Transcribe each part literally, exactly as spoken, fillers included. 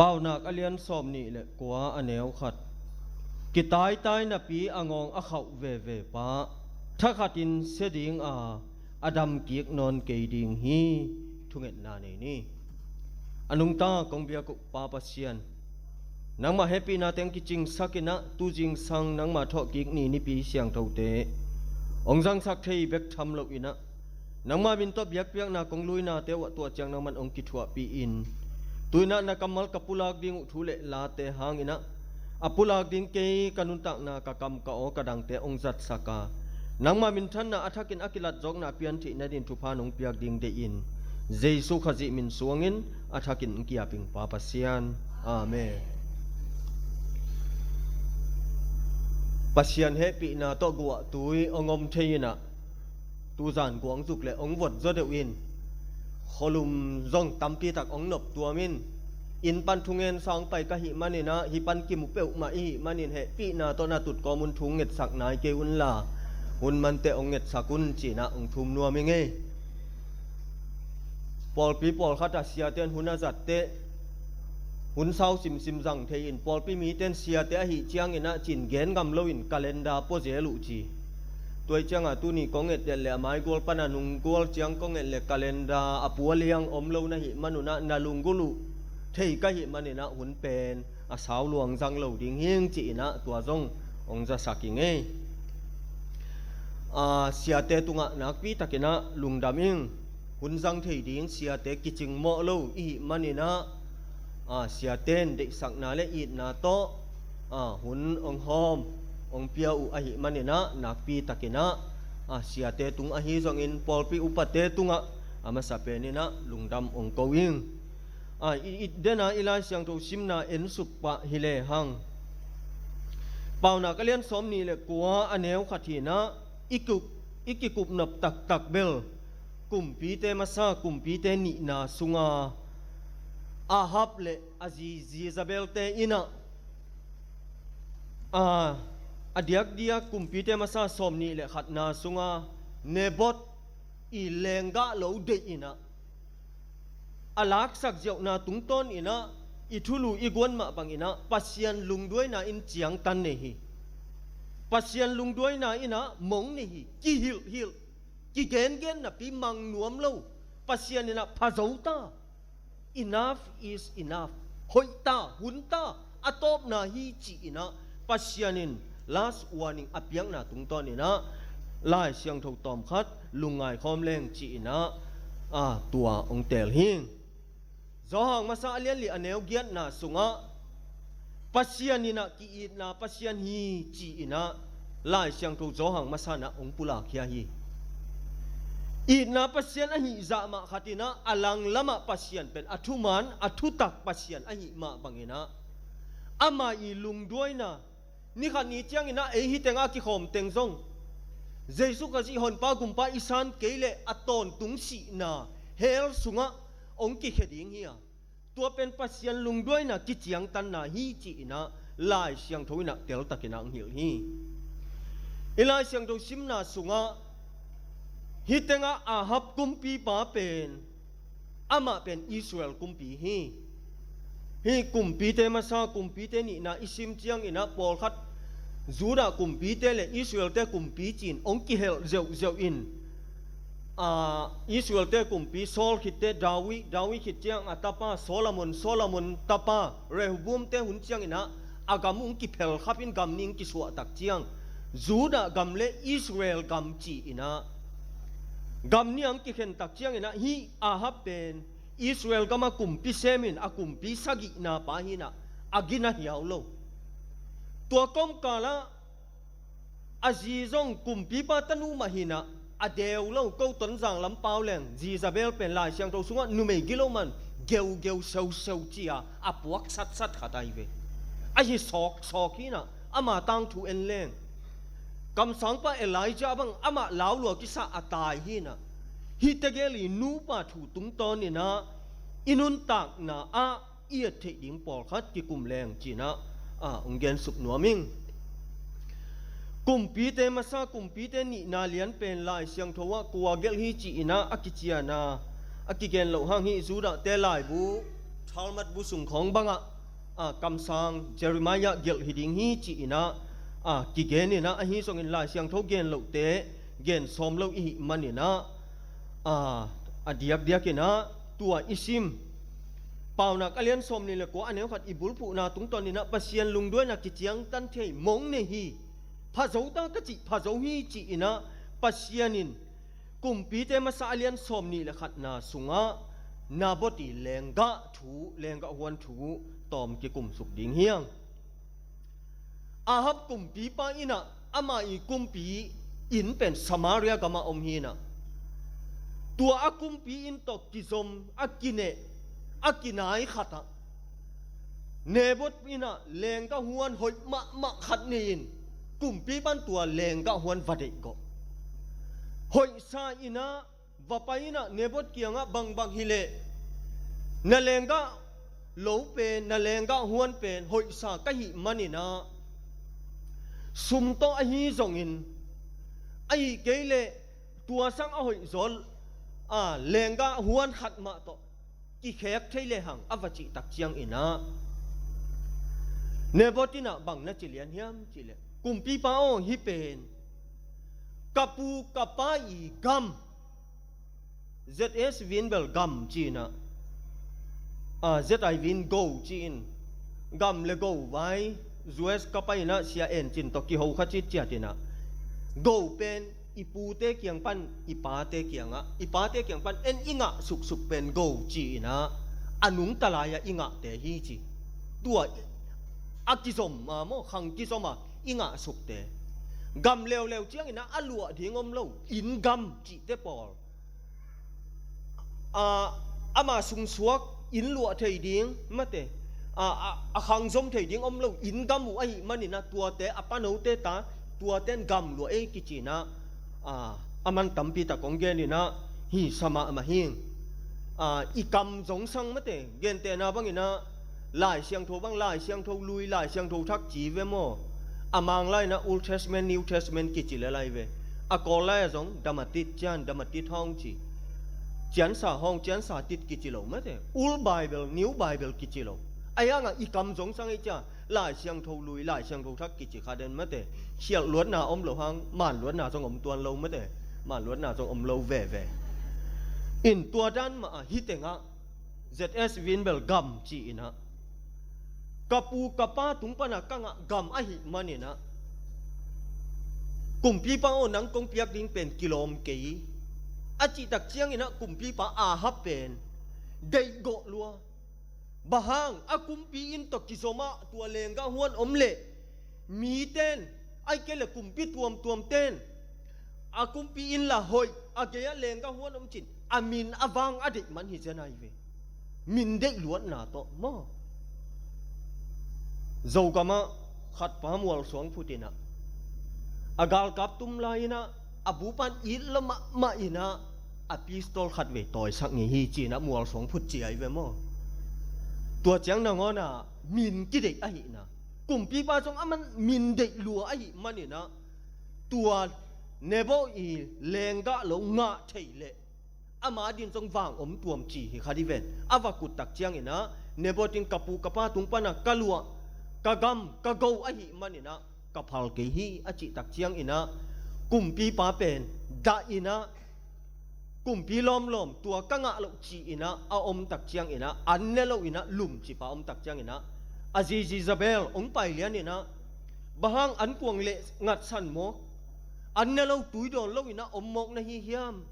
Paunak a lian sawm nih le kua a neu khat. Kitaitai napi a ngawng a khauh veve pa thakhatin sia dinga a damkik nawn kei ding hi. Thungetna nei ni. A nungta kong biak uh Pa Pasian, nangmah hehpihna teng kicingsak inah tu zingsang nangmah thawhkik ni nipi siangthote hong zangsak thei bek tham lo inah nangmah min tawh biakpiakna kong luinate uh ah tua ciang nangman hong kithuahpih in, tu inah na kammal ka pulak ding uh thu le late hang inah a pulak ding kei ka nuntakna ka kam ka aw ka dangte hong zatsak a, nangmah minthanna a thakin a kilatzawkna a piantheih nadin thupha nong piak ding deihin Jesu Khazih min suangin a thakin hong ki-aping Pa Pasian. Amen. Pasian hehpihna tawh guahtui hong om thei inah tuzan guangzuk le hong vot zaw deuh in khualum zong tampitak hong noptuam in, inn pan thungen sang pai ka hih maninah hih pan kimu peuhmah i hih manin hehpihna tawh na tutkawm un thu ngetsak nai kei unla hun mante hong ngetsak un cinah hong thum nuam i ngei. Pawlpi pawlkhat a siate in hun a zatte hun sau simsim zang thei in pawlpi mite in siate ahih cianginah cin gen ngam loin kalenda puazel uh ci. Tuai cianga tuni kong etdet le a maigual pana nunggual ciang kong et le kalenda a pualiang om lo na hih manunah na lunggulh uh thei ka hih maninah hun pen a sau luang zang lo ding hing ci inah tua zong hong zasak i ngei. A, siate tungah nakpi takinah lungdam ing. Hun zang thei ding siate kicing mawh lo i hih maninah a, siate in deihsakna le itna tawh a, hun hong hawm hong pia uh ahih maninah nakpi takinah a, siate tung ahi zongin pawlpi upate tungah a masa peninah lungdam hong ko ing. A, i, i dena i Lai Siangtho simna en suk pah hi lehang Paunak a lian sawm nih le kua a neu khat hinah i kup, i kikupnop taktak bel kumpite masa kumpite nihna sunga Ahab le a zi Jezebelte inah a, a diakdiak kumpite masa sawm nih le khatna sunga Nabot i lenggah lo deih inah a laksak ziauhna tungtawn inah i thulu i guan mah banginah Pasian lungduaina in ciangtan nei hi. Pasian lungduaina inah mong nei hi. Kihilhhilh, kigengen napi mang nuam lo. Pasian inah pha zo ta. Enough is enough. Hoih ta, hun ta, a tawpna hi ci inah Pasian in last warning a piakna tungtawn inah Lai Siangtho tawmkhat lungngai khawm leng ci inah a, tua hong teel hi. Johan masa a lian li a neu giatna sungah Pasian inah ki-itna Pasian hi ci inah Lai Siangtho Johan masa nah hong pulak khia hi. Itna Pasian ahih zah mah khat inah a langlamah Pasian pen a thuman a thutak Pasian ahih mah banginah amah i lungduaina ni khat ni cianginah ei hi tengah a kikhawm teng zong Jesu Khazih honpa gumpa i san kei leh a tawntung sihna hell sungah hong kikhia ding hi a, tua pen Pasian lungduaina kiciangtanna hi ci inah Lai Siangtho inah teltakinah hong hilh hi. I Lai Siangtho simna sungah hih tengah Ahab kumpipa pen amah pen Israel kumpi hi. Hih kumpite masa kumpite nihna i sim cianginah pawlkhat Judah kumpite le Israelte kumpi cin hong kihelh zeuhzeuh in a, Israelte kumpi Saul khitte David, David khit ciang a tapa Solomon, Solomon tapa Rehoboamte hun cianginah a gam hong kiphelkhap in gam nih hong kisuahtak ciang Judah gam le Israel gam ci inah gam nih hong kikhentak cianginah hih Ahab pen Israel gamah kumpi semin a kumpi sagihna pa hinah a gina hiau lo. Tua kawmkalah a zi zong kumpipa tanu mah hinah a deu lo, ko Tonzang lam pau leng Jezebel pen Lai Siangtho sungah numei gilo man geugeu seuseu ci-a a puak satsat khat ahi ve. Ahi sawksawk hinah ama tangthu en leng kamsangpa Elijah bang amah laulua kisa a tai hinah hih tegel i nupa thu tungtawn inah i nuntakna ah i et theih ding pawlkhat kikum leng cinah a, hong gensuk nuam ing. Kumpite masa kumpite nihna lian pen Lai Siangtho ah kua gelh hi ci inah a kiciana a kigen loh hang hih Judahte laibu Talmud bu sung khawng bangah, a, kamsang Jeremiah gelh hi ding hi ci-in ah, a, kigen in ah, ahi zongin Lai Siangtho gen lohte gen sawm lo i hih manin ah, a, a diakdiak in ah tua i sim Paunak a lian sawm nih le kua a neu khat i bulphuhna tungtawn in ah Pasian lungduaina kiciangtan thei mong nei hi. Pha zo ta ka cih, pha zo hi ci-in ah Pasian in Kumpite masa a lian sawm nih le khatna sungah Naboth i lenggah thu, lenggah huan thu tawm kikumsuk ding hi hang. Ahab kumpipa in ah ama i kumpi inn pen Samaria gamah om hi in ah, tua a kumpi inn tawh kizom, a kineh, a kinai khatah Naboth in ah lenggah huan hoih mahmah khat nei-in kumpipan tua lenggah huan va deihgawh. Hoihsa in ah va pai in ah Naboth kiangah, bangbang hileh na lenggah lo pen, na lenggah huan pen hoihsa ka hih manin ah, sum tawh ahi zongin, ahih kei leh tua sang a hoihzaw, a, lenggah huan khat mah tawh kikhek thei lehang, a va cih tak ciangin ah Naboth in ah bang na ci lian hiam cih leh, kumpipa aw, hih pen ka pu ka pa i gam, Z S vin bel gam ci-in ah, a, Z I vin go ci-in, gam le go vai, U S ka pai in ah Sia En Cin tawh kiho kha citciat in ah, go pen i pute kiang pan i pate kiangah, i pate kiang pan en i ngah suksuk pen go ci-in ah, a nungta lai-ah i ngahte hi ci. Tua a kizom a maw, khang kizom a i ngah sukte. Gam leuleu ciangin ah a luah ding om lo, inn gam cihte pawl, a, ama sungsuak inn luah thei ding mate, a, a, a khang zom thei ding om lo, inn gam uh ahih manin ah tuate, a panote ta, tuate in gam luah ei kici in ah, a, a man tampi tak kong gen in ah, hi sa mahmah hi. A, i kam zong sang mate, gentehna bangin ah, Lai Siangtho bang, Lai Siangtho Lui, Lai Siangtho Thak ci ve maw? A Mang lai-in ah Old Testament, New Testament kici le lai ve. A Kawl lai-ah zong Damatit cian, Damatit hong ci. Ciansa hong, ciansa tit kici lo mate. Old Bible, New Bible kici lo. A hi hangah i kam zong sang ei cia, Lai Siangtho Lui, Lai Siangtho Thak kici kha den mate. Khialh luatna om lo hang, man luatna zong om tuan lo mate. Man luatna zong om lo veve. In tua dan mah a hih tengah Z S vin bel gam ci-in ah, ka pu ka pa tung panah ka ngah gam ahih manin ah, kumpipa aw, nang kong piak ding pen kilawm kei, a cih tak ciangin ah kumpipa Ahab pen deihgawh lua. Bang hang, a kumpi inn tawh kizom ah tua lenggah huan om leh, miten, ahih kei leh kumpi tuamtuamten, a kumpi inn la hoih, a gei-ah lenggah huan om cin, a min a vang a deih man hi zen ahi ve. Min deih luatna tawh maw? Zogamah khatpa mualsuang phut in ah, a galkap tum lai-in ah, a bupan it lo mahmah in ah, a pistol khatvei tawisak ngei hi ci-in ah mualsuang phut ci ahi ve maw? Tua ciang nangawn ah min kideih ahihna, kumpipa zong aman min deih lua ahih manin ah, tua Naboth i lenggah lo ngah thei leh, ama din zong vang om tuam ci hi kha di ven. A va kut tak ciangin ah, Naboth in ka pu ka pa tung panah ka luah, ka gam, ka go ahih manin ah, ka phal kei hi, a cih tak ciangin ah, kumpipa pen dah in ah, kumpi lawmlawm, tua ka ngah loh ci-in ah a om tak ciangin ah, an ne lo in ah lumcipa om tak ciangin ah, a zi Jezebel hong pai lian in ah, bang hang an kuang leh ngatsan mawk, an ne lo tui dawn lo in ah om mawk na hi hiam,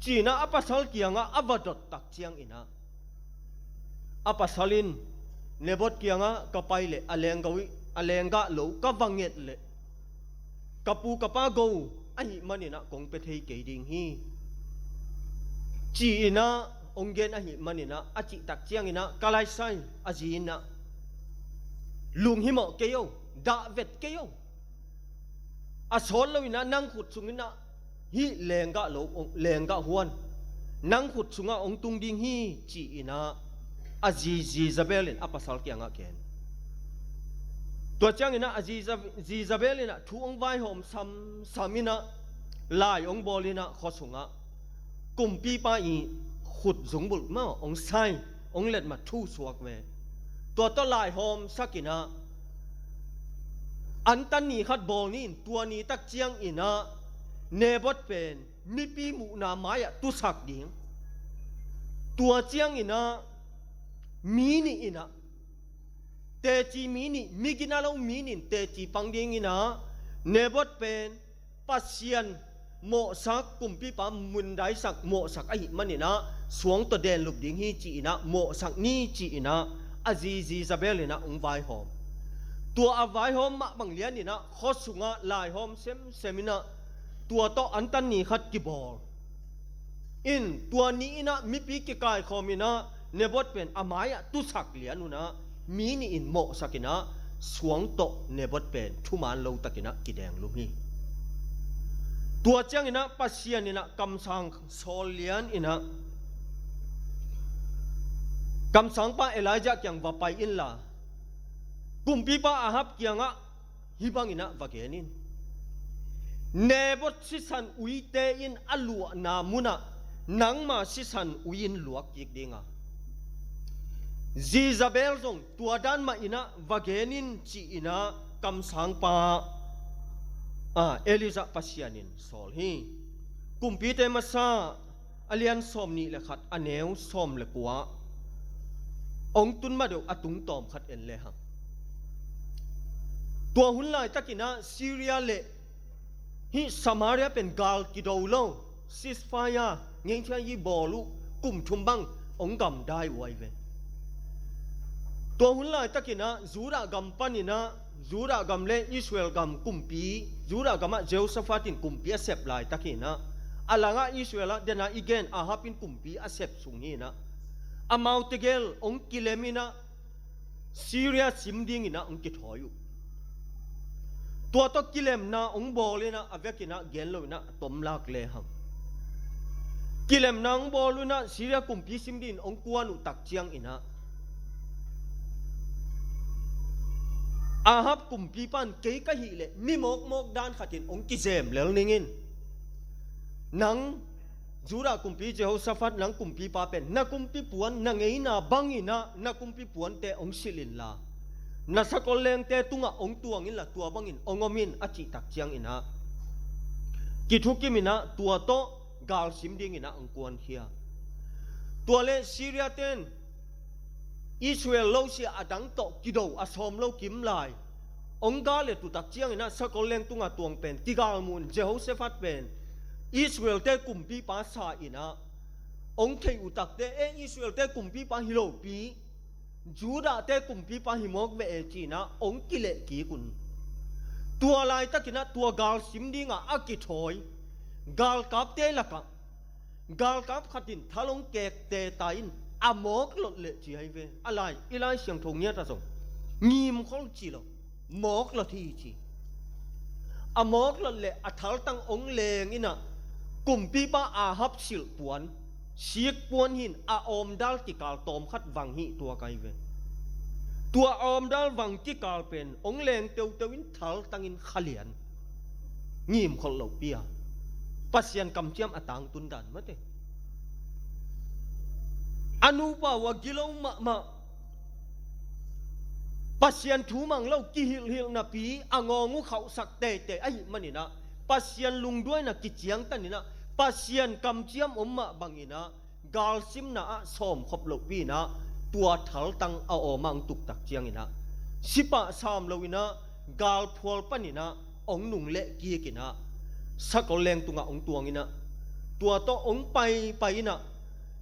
ci-in ah a pasal kiangah a va dot tak ciangin ah, a pasal in Naboth kiangah ka pai leh a lenggah, a lenggah lo ka va nget leh, ka pu ka pa go ahih manin ah kong pia thei kei ding hi, ci-in ah hong gen ahih manin ah, a cih tak ciangin ah, ka laisai, a zi in ah, lunghimawh kei o, dah vet kei o. A sawt lo in ah nang khut sungin ah hih lenggah lo, lenggah huan nang khut sungah hong tung ding hi, ci-in ah a zi Jezebel in a pasal kiangah gen. Tua ciangin ah a zi Jezebel in ah thu hong vaihawm samsam in ah, lai hong bawl in ah khua sungah kumpipa i khut zungbulh maw hong sai. hong letmat thu suak ve. Tua tawh laihawm sakin ah, antan ni khat bawl ni in, tua ni tak ciangin ah Naboth pen mipi muhna mai-ah tusak ding. Tua ciangin ah mi nih in ah, teci mi nih, mi gina lo mi nih in teci pang dingin ah, Naboth pen Pasian mawhsak, kumpipa mundaisak mawhsak ahih manin ah, suang tawh denlup ding hi ci-in ah, mawhsak ni ci-in ah, a zi Jezebel in ah hong vaihawm. Tua a vaihawm mah bang lianin ah, khua sungah laihawm semsem in ah, tua tawh antan ni khat kibawl in, tua ni in ah mipi kikaikhawm in ah, Naboth pen a mai-ah tusak lian un ah, mi nih in mawhsak in ah, suang tawh Naboth pen thuman lo takin ah kidenglum hi. Tua ciangin ah Pasian in ah kamsang sawl lian in ah, kamsangpa Elijah kiang va pai inla, kumpipa Ahab kiangah hih bangin ah va gen in, Naboth sisan uite in a luahna munah nangma sisan ui in luak kik ding a, Jezebel zong tua dan mah in ah va gen in ci-in ah kamsangpa, ah, Elijah Pasian in sawl hi. Kumpite Masa a lian sawmnih le khat, a neu sawm le kua, hong tun ma deuh a tungtawm khat en lehang. Tua hun laitakin ah Syria le hih Samaria pen gal kido lo, ceasefire, ngengthia i bawl uh, kum thum bang hong gamdai uh ahi ve. Tua hun laitakin ah Judah gam panin ah, Judah gam le Israel gam kumpi, Judah gamah Jehoshaphat in kumpi a sep laitakin ah, a langah Israel ah dena i gen Ahab in kumpi a sep sung hi in ah, amaute gel hong kilem in ah, Syria sim dingin ah hong kithawi uh. Tua tawh kilemna hong bawl in ah, a vekin ah gen lo in ah a tomlak lehang, kilemna hong bawl uh in ah, Syria kumpi sim dingin hong kuan uh tak ciangin ah, Ahab kumpipa in, kei ka hih leh mi mawkmawk dan khatin hong kizem lel ning in. Nang Judah kumpi Jehoshaphat, nang kumpipa pen na kumpi puan, na ngeina bangin ah na kumpi puante hong silh inla, na sakol lengte tungah hong tuang inla, tua bangin hong om in, a cih tak ciangin ah, kithukim in ah tua tawh gal sim dingin ah hong kuankhia. Tua le Syria ten Israel lo sia a dang tawh kido a sawm lo kim lai, hong gal et uh tak ciangin ah sakol leng tungah tuang pen kigal mun, Jehoshaphat pen Israel-te kumpipa sa in ah, hong theih uh takteh, e, Israel-te kumpipa hi lopi, Judah-te kumpipa hi mawk ve e ci-in ah hong kileh kik un. Tua laitakin ah tua gal sim dingah a kithawi galkapte lakah galkap khat in thal hong kek teta in, a mawk lot leh ci ahi ve. A lai, i Lai Siangtho ngiat ah zong ngimkhol ci lo, mawk lot hi ci. A mawk lot leh a thaltang hong leng in ah, kumpipa Ahab silh puan, sik puan hi in, a awmdal kikal tawmkhat vang hi, tua ka hi ve. Tua awmdal vang kikal pen hong leng teuteu in, thaltang in kha lian. Ngimkholh lopi a, Pasian kamciam a tangtun dan mate. A nupa uh a gilo mahmah, Pasian thu mang lo, kihilhhilh napi, a ngawng uh khauhsak teitei ahih manin ah, Pasian lungduaina kiciangtan in ah, Pasian kamciam om mah bangin ah, galsimna ah sawmkhop lohpi in ah, tua thaltang a awm ah hong tuktak ciangin ah, sipah sam lo in ah, galphual panin ah hong nungleh kik in ah, sakol leng tungah hong tuang in ah, tua tawh hong paipai in ah,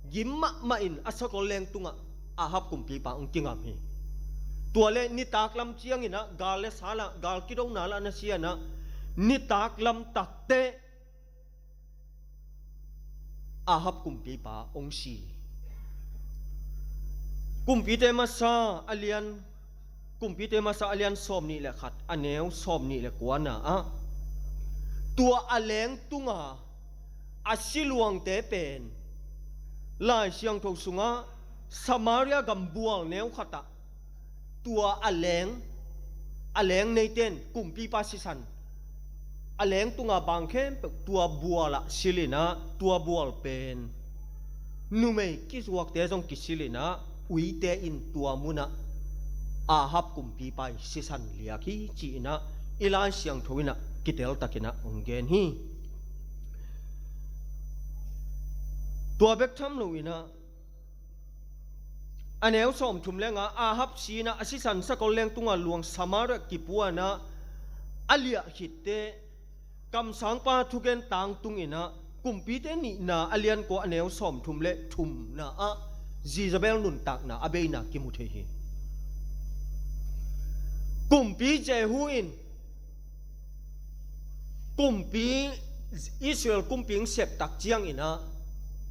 gim mahmah in a sakol leng tungah Ahab kumpipa hong kingam hi. Tua le nitak lam ciangin ah, gal le sal ah, gal kidona lah nasia in ah, nitak lam takteh Ahab kumpipa hong si. Kumpite Masa a lian, Kumpite Masa a lian sawmnih le khat, a neu sawmnih le kuana ah, tua a leng tunga a siluangte pen Lai Siangtho sungah Samaria gam bual neu khatah, tua a leng, a leng neite in kumpipa sisan, a leng tunga bang khempeuh tua bual ah silh in ah, tua bual pen numei kizuakte zong kisilh in ah, uite in tua munah Ahab kumpipa i sisan liak hi, ci-inah i Lai Siangtho inah kiteltakinah hong gen hi. Tua bek tham loinah a neu sawmthum le nga, Ahab si-inah a sisan sakol leng tunga luang Samaria kipuanah a liah khitte, kamsangpa thugen tangtunginah Kumpite nihna a lian kua a neu sawmthum le thumna ah Jezebel nuntakna a beina kimu thei hi. Kumpi Jehu in kumpi, Israel kumpi hong septak cianginah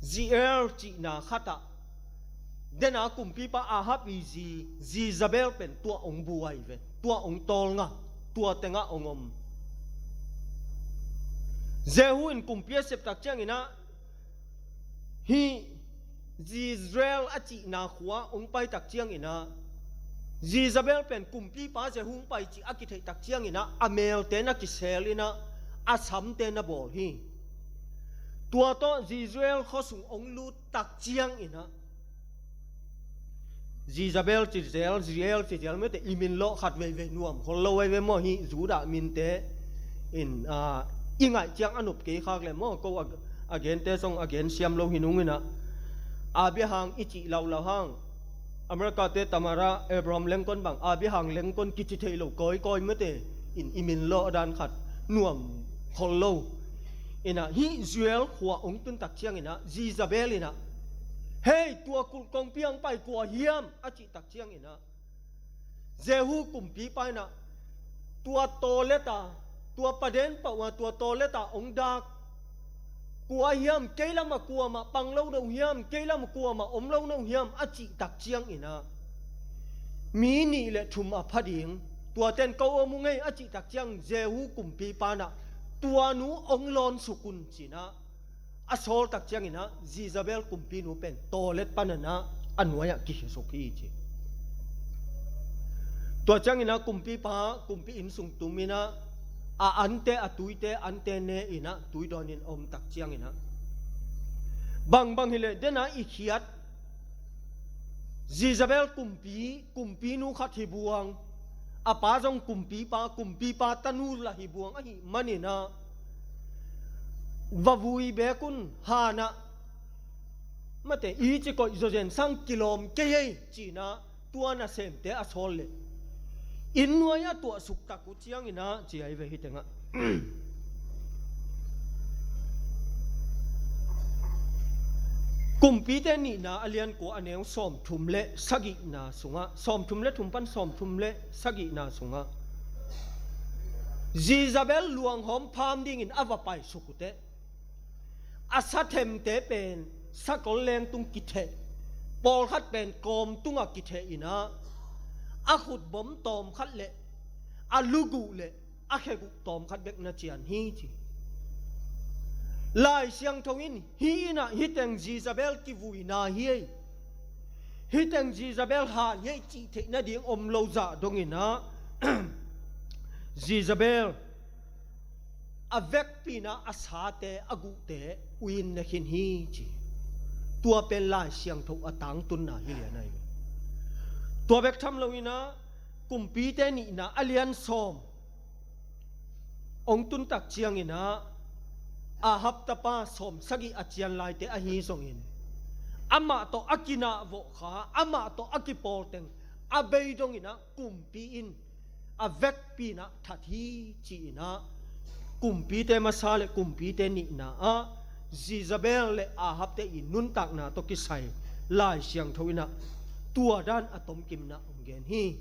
Jezreel cihna khatah dena kumpipa Ahab i zi Jezebel pen tua hong buai ve, tua hong tawlnga, tua tengah hong om. Jehu in kumpi a septak cianginah hih Jezreel a cihna khua hong paitak cianginah Jezebel pen kumpipa Jehu hong pai cih a kitheihtak cianginah a melte na kiselinah a samte na bawl hi. Tua tawh Jezreel khuasung hong luttak cianginah Jezebel ci zel, Jezreel ci zel mete i min lawh khat veivei nuam khol lo veve maw, hih Judah minte in, ah, i ngaih ciang a nop kei khak le maw, ko a, a gente zong a gen siam lo hi nunginah Abraham i cih laulau hang, America te Tamara Abraham Lincoln bang Abraham Lincoln kici thei lo kawikawi mete in i min lawh dan khat nuam khol lo. Inah hih Jezreel khua hong tuntak cianginah Jezebel inah, "Hei, tua kulh kongpi hong pai kua hiam?" a cihtak cianginah Jehu kumpipa inah tua tawleta, tua paden pauh a tua tawleta hong dak kua hiam, kei lamah kuamah pang lo no hiam, kei lamah kuamah om lo no hiam a cihtak cianginah mi nih le thum a pha ding, tuaten ko om uh ngei a cihtak ciang Jehu kumpipa inah tua nu hong lawnsuk un cinah a sawltak cianginah Jezebel kumpinu pen tawlet pananah a nuai-ah kikhesuk hi ci. Tua cianginah kumpipa kumpi inn sung tuminah a ante, a tuite ante ne inah tui dawnin a omtak cianginah bangbang hileh dena i khiat Jezebel kumpi, kumpinu khat hi buang, a pa zong kumpipa, kumpipa tanu lah hi buang ahih maninah va vui bek un hanah mate i ci koih zawzen sang kilawm kei ei cinah tua nasemte a sawl leh inn nuai a tuahsuk tak uh cianginah ci ahi ve hih tengah. Kumpite nihna a lian kua a neu sawmthum le sagihna sungah, sawmthum le thum pan sawmthum le sagihna sungah Jezebel luanghawm pham dingin a va paisuk uh teh a sathemte pen sakol lengtung kitheh, pawlkhat pen kawm tungah kitheh inah a khutbom tawmkhat le a luguh le a kheguh tawmkhat bek na cian hi ci. Lai Siangtho in hih innah hih teng Jezebel kivuina hi ei. Hih teng Jezebel han hi ei cih theih nading om lo zah donginah Jezebel a vekpi inah a sate a guhte ui-in ne khin hi ci. Tua pen Lai Siangtho a tangtunna hi lian ahi ve. Tua bek tham loinah Kumpite nihna a lian sawm hong tuntak cianginah Ahab tapa sawm sagih a cian laite ahi zongin amah tawh a kinahvawh kha, amah tawh a kipawlteng a bei donginah kumpi in a vekpi inah that hi ci-inah kumpite masa le kumpite nihna ah Jezebel le Ahabte i nuntakna tawh kisai Lai Siangtho inah tua dan a tomkimna hong gen hi.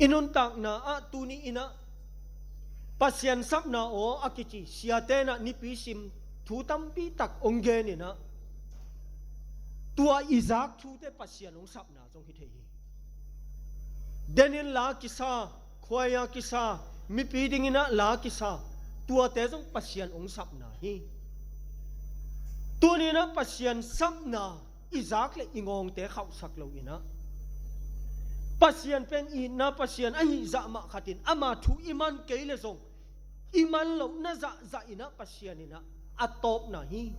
I nuntakna ah tuni inah Pasian sapna aw a kici siate inah nipi sim thu tampi tak hong gen inah tua i zak thute Pasian hong sapna zong hi thei hi. Denin la kisa, khuaia kisa, mipi dinginah la kisa, tuate zong Pasian hong sapna hi. Tuninah Pasian sapna i zak le i ngawngte khauhsak loinah Pasian pen itna Pasian ahi zah mah khatin ama thu i man kei le zong i man lohna zahzah inah Pasian inah a tawpna hi.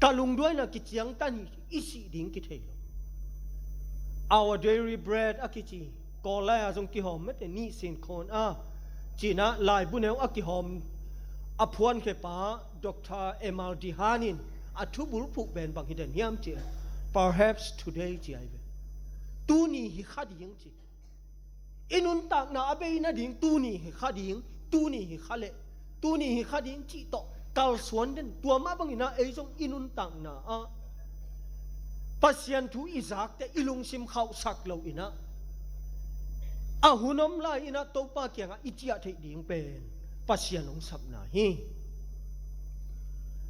Ka lungduaina kiciangtan hi, i sih ding kithei lo. Our Daily Bread a kici, Kawl lai-a zong kihawm mete, Nihsin Khawn a cina laibu neu a kihawm a phuankhiapa Doctor Emil Dehan in a thubulphuh pen bang hi den hiam cih leh, "Perhaps today," ci ahi ve. Tuni hi kha ding ci. I nuntakna a bei nading tuni hi kha ding, tuni hi kha leh, tuni hi kha ding cih tawh kalsuan den. Tua mah bangin ah ei zong i nuntakna ah Pasian thu i zakte i lungsim khauhsak lo in ah, a hun om lai in ah Topa kiangah i ciah theih ding pen Pasian hong sapna hi.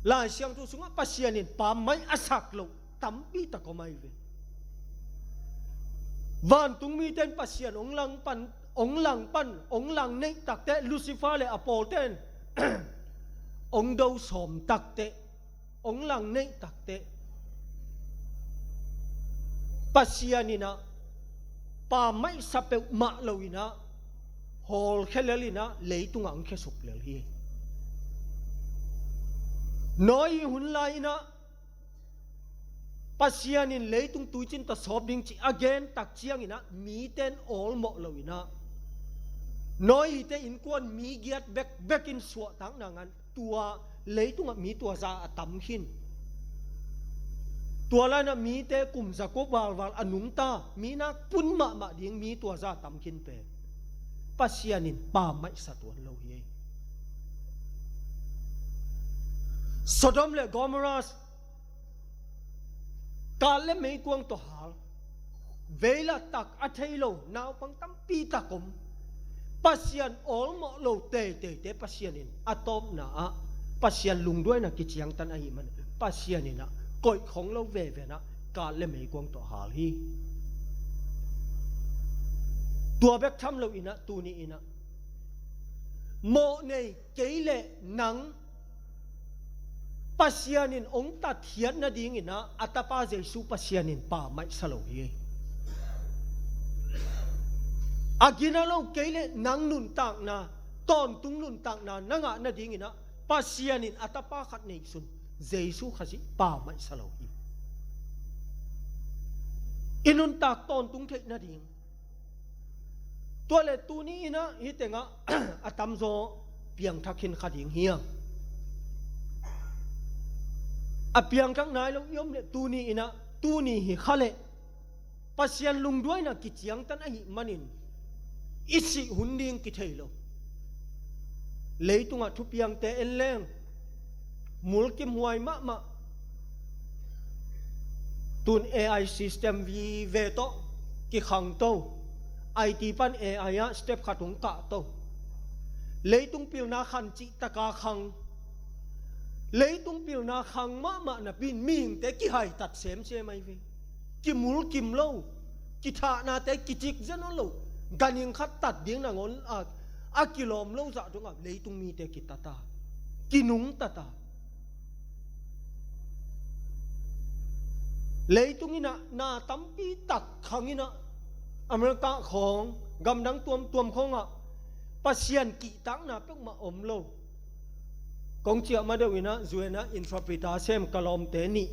Lai Siangtho sungah Pasian in pammaih a sak loh tampi tak om ahi ve. Vantung mite in Pasian hong lang pan, hong lang pan, hong lang neih takteh, Lucifer le a pawlte in hong do sawm takteh, hong lang neih takteh, Pasian in ah pammaih sa peuhmah lo in ah, hawlkhia lel in ah leitungah hong khiasuk lel hi. Noah hun lai in ah Pasian in leitung tuicin tawh sawp ding ci a gen tak ciangin ah mite in awlmawh lo in ah, Noah te innkuan mi giat bekbek in suahtakna ngan, tua leitungah mi tua za a tam khin. Tua lai in ah mite kum za kua valval a nungta, mi nak pun mahmah ding mi tua za a tam khin pen Pasian in pammaih sa tuan lo hi. Sodom le Gomorrah, kat le meikuang tawh hal, veilah tak a thei lo naupang tampi tak om, Pasian awlmawh lo teiteite Pasian in a tawpna ah Pasian lungduaina kiciangtan ahih man Pasian in ah koih khong lo veve in ah kat le meikuang tawh hal hi. Tua bek tham lo in ah tuni in ah mawh nei kei le nang Pasian in hong tatkhiat nadingin ah a tapa Jesu Pasian in pammaih sa lo hi. A gina lo kei le nang nuntakna, tawntung nuntakna na ngah nadingin ah Pasian in a tapa khat neihsun Jesu Khazih pammaih sa lo hi. I nuntak tawntung theih nading. Tua le tuni in ah hih tengah a tamzaw piangthak khin kha ding hi a, a piangthak nai lo i om le tuni in ah, tuni hi kha leh Pasian lungduaina kiciangtan ahih manin i sih hun ding kithei lo. Leitungah thupiangte en leng mulkimhuai mahmah. Tun A I system vive tawh kikhangto, I T pan A I ah step khat hong kahto. Leitung pilna khan cih taka khang. Leitung pilna khang mahmah napi-in mihingte kihaitat semsem ahi ve. Kimulkim lo, kithahnate kicik zen lo, ganhing khat tat ding nangawn a, a kilawm lo zah dongah leitung mite kitat a, kinungtat a. Leitung in ah na tampi tak khang in ah, America khawng, gamdang tuamtuam khawngah Pasian kihtakna peuhmah om lo. Kong ciah ma deuh in ah, U N ah interpreter sem ka lawmte nih,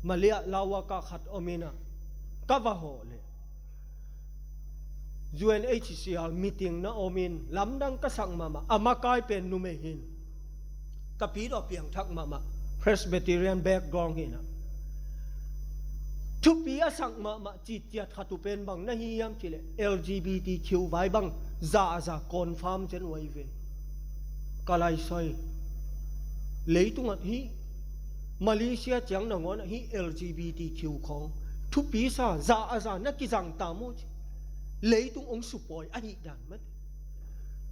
Malaysia, Lawaka khat om in ah, ka va hawh leh U N H C R meeting na om in, lamdang ka sak mahmah, a makai pen numei hi in. Ka pi tawh piangthak mahmah, Presbyterian background hi in ah. Thupi a sak mahmah citciat khat uh pen bang na hi hiam cih leh L G B T Q vai bang za a za confirm zen uh ahi ve. Ka laisai. Leitungah hih Malaysia ciang nangawn ah hih L G B T Q khawng thupi sa, za a za na kizang ta maw ci. Leitung hong supawi ahih dan mah.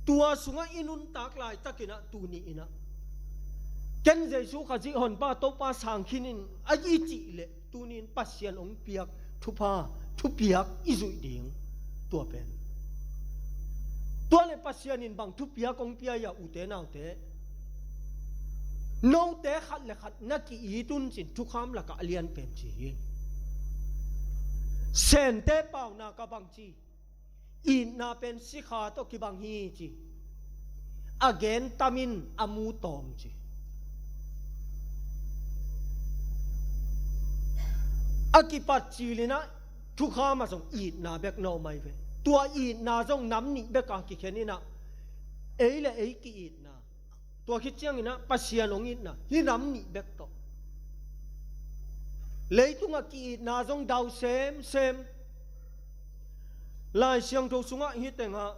Tua sungah i nuntak laitakin ah tuni in ah ken Jesu Khazih Honpa Topa sang khin ing a i cih leh tuni in Pasian hong piak thupha, thupiak i zuih ding. Tua pen, tua le Pasian in bang thupiak hong pia ia, ute naute? Note khat le khat na ki-it un cin, thukham lakah a lian pen ci hi. Sente paunak ah bang ci? Itna pen sikha tawh kibang hi ci. A gen tam in a mu tawm ci. A kipat cilinah thukham ah zong itna bek na om ahi ve. Tua itna zong nam nih bek a kikhen inah, ei le ei ki-itna, tua khit cianginah Pasian hong itna hih nam nih bek tawh. Leitungah ki-itna zong dau semsem. Lai Siangtho sungah hih tengah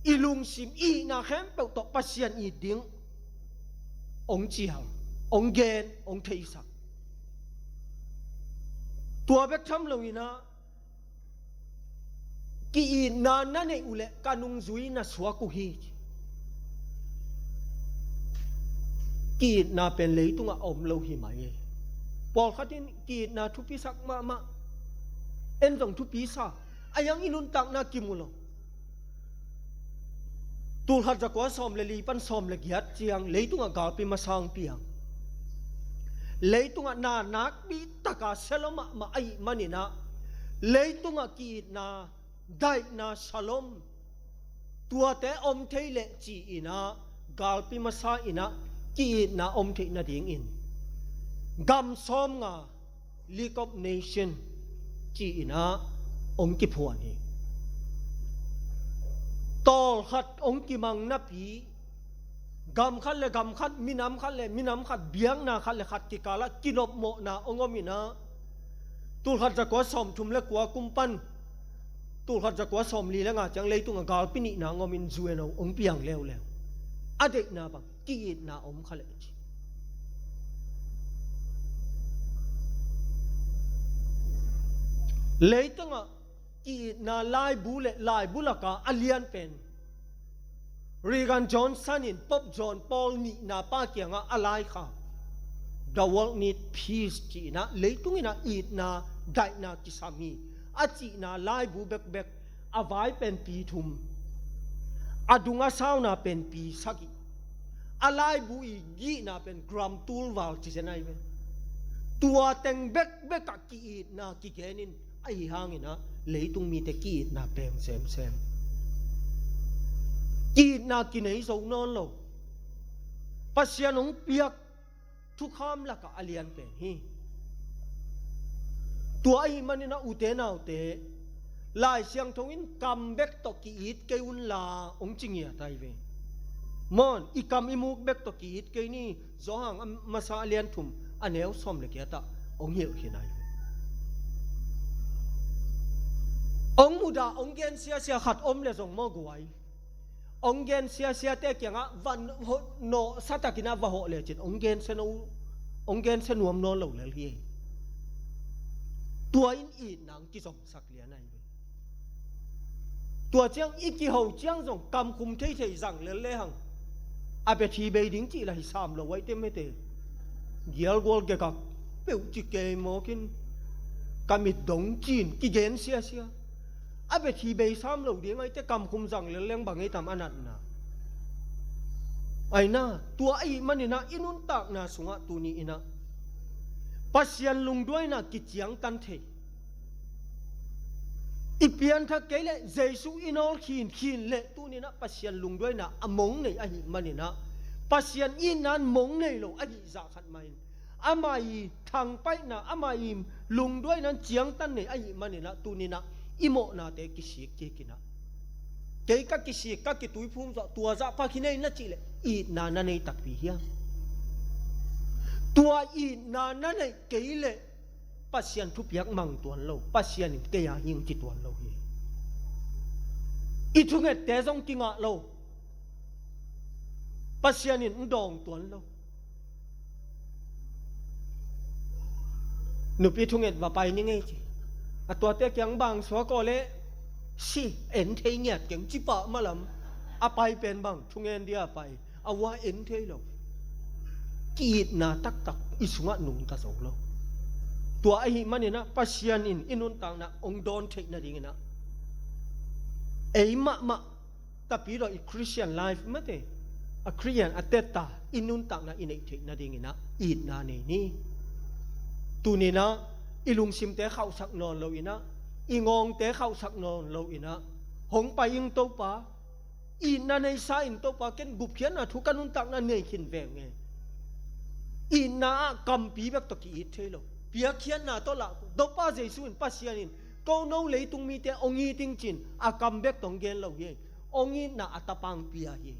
i lungsim itna khempeuh tawh Pasian it ding hong cial, hong gen, hong theisak. Tua bek tham loinah ki-itna na neih uh leh ka nungzui na suak uh hi. Ki-itna pen leitungah a om lo hi mai. Pawlkhat in ki-itna thupisak mahmah, en zong thupisa, a hiang i nuntakna kimu lo. Tulkhat zakua sawm le li pan sawm le giat ciang leitungah galpi masa hong piang. Leitungah na nakpi taka sia lo mahmah ahih maninah leitungah ki-itna, daihna, shalom, tuate om thei leh ci-inah galpi masa inah ki-itna om theih nadingin gam sawmnga, League of Nation ci-inah hong kiphuan hi. Tawlkhat hong kimang napi, gam khat le gam khat, minam khat le minam khat, biakna khat le khat kikalah kinopmawhna hong om inah, tulkhat zakua sawmthum le kua kum pan tulkhat zakua sawmli le nga ciang leitungah galpi nihna hong omin U N O hong piang leuleu. A deihna bang ki-itna om kha leh ci. Leitungah ki-itna laibu le laibu laka a lian pen Reagan Johnson in Pope John Paul nihna pa kiangah a laikhak, The World Need Peace ci-inah, leitunginah itna daihna kisam hi a cihna laibu bekbek, a vai pen pi thum, a dung a sauna pen pi sagih, a laibu i gihna pen gram tul val ci zen ahi ve. Tua teng bekbekah ki-itna kigenin ahi hanginah leitung mite ki-itna peng semsem. Ki-itna kinei zo nawn lo. Pasian hong piak thukham lakah a lian pen hi. Tua ahih maninah ute naute, Lai Siangtho in kam bek tawh ki-it kei unla hong ci ngiat ahi ve. Maw, i kam i muk bek tawh ki-it kei ni. Johan a masa a lian thum a neu sawm le giatah hong hilh khin ahi ve. Hong mudah hong gen siasia khat om le zong maw guai, hong gen siasiate kiangah va nawhsa takinah va hawh lecin hong gensia no, hong gensia nuam nawn lo lel hi. Tua in itna hong kizomsak lian ahi ve. Tua ciang i kiho ciang zong kamkhum theithei zang lel lehang a bia thi bei ding cih lah hi sam lo ahi te mete. Gialgual gegak peuh ci kei mawkin ka mit dong cin kigen siasia. A bia thi bei sam lo ding ahi te, kamkhum zang lel leng bang ei tam a natna. Aina, tua ahih maninah i nuntakna sungah tuni inah Pasian lungduaina kiciangtan thei. I pianthak kei leh Jesu i nawl khinkhin leh tuninah Pasian lungduaina a mong nei ahih maninah Pasian itna in mong nei lo ahih zah khat mahin ama i thangpaihna, ama i lungduaina in ciangtan nei ahih maninah tuninah i mawhnate kisik kikinah, kei ka kisik ka kituiphum zawh tua zah pha khin ei na cih leh itna na nei takpi hiam? Tua itna na neih kei leh Pasian thupiak mang tuan lo, Pasian in kei a hing ci tuan lo hi. I thungette zong kingah lo, Pasian in dawng tuan lo. Nupi thunget va pai ni ngei ci. A tuate kiang bang suak aw leh si en thei ngiat keng ci pah malam. A pai pen bang thungen dia a pai. A ua en thei lo. Ki-itna taktak i sungah nungta zo lo. Tua ahih maninah Pasian in i nuntakna hong dawn theih nadinginah ei mahmah tapidaw i Christian life mate, a Christian a tetta i nuntakna i neih theih nadinginah itna nei ni. Tuninah i lungsimte khauhsak nawn loinah, i ngawngte khauhsak nawn loinah, hong pai ing Topa, itna neisa in Topa, ken gupkhiatna thu ka nuntakna nei khin veng e. Itna ah kampi bek tawh ki-it thei lo. Piakkhiatna tawh lah, Topa Jesu in, Pasian in, ko no leitung mite hong it ing ci-in a kam bek tawh hong gen lo hi. Hong itna a tapa hong pia hi.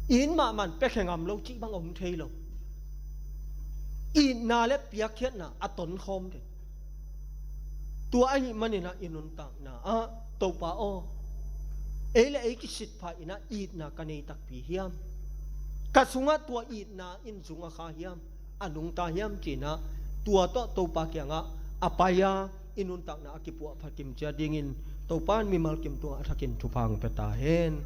It mahmah in pia khe ngam lo cih bang om thei lo. Itna le piakkhiatna a tonkhawm den. Tua ahih manin ah i nuntakna ah, Topa aw, ei le ei kisitphah in ah itna ka nei takpi hiam? Ka sungah tua itna in zung a kha hiam? A nungta hiam ci-in ah, tua tawh Topa kiangah a pai-a i nuntakna a kipuahphat kim ciat dingin Topa in mimal kim tungah a thakin thupha hong pia ta hen.